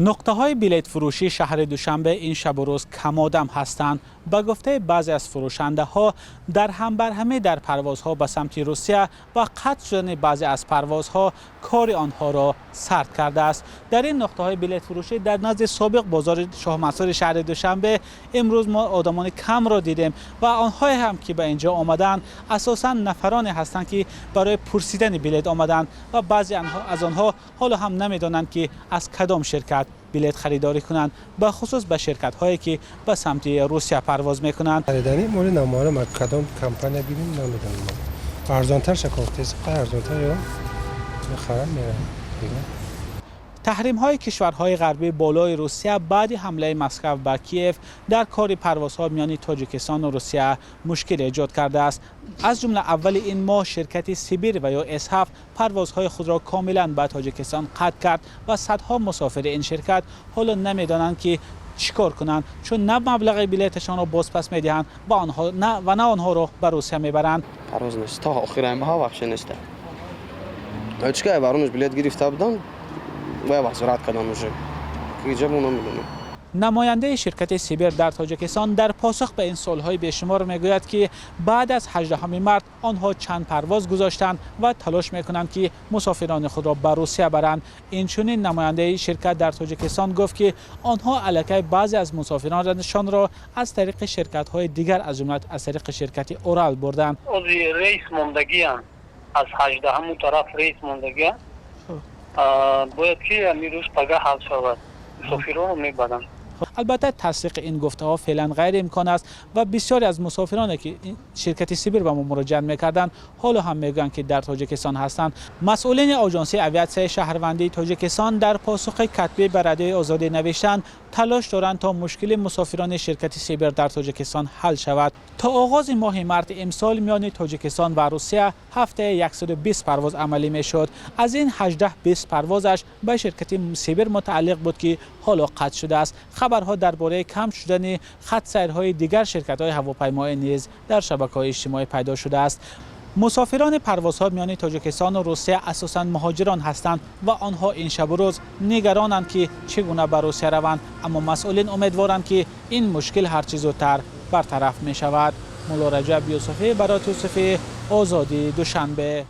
Нуқтаҳои билетфурӯшии шаҳри Душанбе ин шабу рӯз камодам ҳастанд. Ба гуфтаи баъзе аз фурӯшандаҳо, дар ҳамбарҳамӣ дар парвозҳо ба самти Русия ва қатъ шудани баъзе аз парвозҳо кори онҳоро сард кардааст. Дар ин нуқтаҳои билетфурӯшӣ дар назди собиқ бозори Шоҳмансури шаҳри Душанбе имрӯз мо одамони камро дидем ва онҳое ҳам, ки ба инҷо омадаанд, асосан нафароне ҳастанд, ки барои пурсидани билет омадаанд ва баъзе аз онҳо ҳоло ҳам намедонанд, ки аз кадом ширкат билет харидорӣ кунанд, бахусус ба ширкатҳое, ки ба самти Русия парвоз мекунанд. Харидани моли намоям, кадом компания гирим, намедонам. Арзонтар шакофтес, арзонтар ё мехарам, мерам. Таҳримҳои кишварҳои ғарбӣ болои Русия баъди ҳамлаи Москав ба Киев дар кори парвозҳо миёни Тоҷикистону Русия мушкил эҷод кардааст. Аз ҷумла аввали ин моҳ ширкати Сибир ва ё С7 парвозҳои худро комилан ба Тоҷикистон қатъ кард ва садҳо мусофири ин ширкат ҳоло намедонанд, ки чӣ кор кунанд, чун на маблағи билеташонро бозпас медиҳанд ва на онҳоро ба Русия мебаранд. Парвоз нест, то охираи моҳ вообще нест. Чикай баронаш билет гирифта будам, бояд возврат кардам, уже иҷа мо намедонам. Намояндаи ширкати Сибир дар Тоҷикистон дар посух ба ин суолҳои бешумор мегӯяд, ки баъд аз 18 март онҳо чанд парвоз гузоштанд ва талош мекунанд, ки мусофирони худро ба Русия баранд. Инчунин намояндаи ширкат дар Тоҷикистон гуфт, ки онҳо аллакай баъзе аз мусофиронашонро аз тариқи ширкатҳои дигар, аз ҷумла аз тариқи ширкати Урал, бурданд. Рейс мондагиам, аз 18-ҳаму тараф рейс мондагиам, бояд ки ҳамин рӯз пага ҳал шавад, мусофиронро мебаранд. Албатта, тасдиқи ин гуфтаҳо феълан ғайриимкон аст ва бисёре аз мусофироне, ки ширкати Сибир ба мо муроҷиат мекарданд, ҳоло ҳам мегӯянд, ки дар Тоҷикистон ҳастанд. Масъулини Оҷонсии авиатсияи шаҳрвандии Тоҷикистон дар посухи катбӣ ба Радиои Озодӣ навиштанд, талош доранд, то мушкили мусофирони ширкати Сибир дар Тоҷикистон ҳал шавад. То оғози моҳи марти имсол миёни Тоҷикистон ва Русия ҳафтаи 120 парвоз амалӣ мешуд. Аз ин 18-20 парвозаш ба ширкати Сибир мутааллиқ буд, ки ҳоло қатъ шудааст. Хабарҳо дар бораи кам шудани хатсайрҳои дигар ширкатҳои ҳавопаймоӣ низ дар шабакаҳои иҷтимоӣ пайдо шудааст. Мусофирони парвозҳо миёни Тоҷикистону Русия асосан муҳоҷирон ҳастанд ва онҳо ин шабу рӯз нигаронанд, ки чӣ гуна ба Русия раванд. Аммо масъулин умедворанд, ки ин мушкил ҳарчи зудтар бартараф мешавад. Мулло Раҷаб Юсуфӣ, Барот Юсуфӣ, Озодӣ, Душанбе.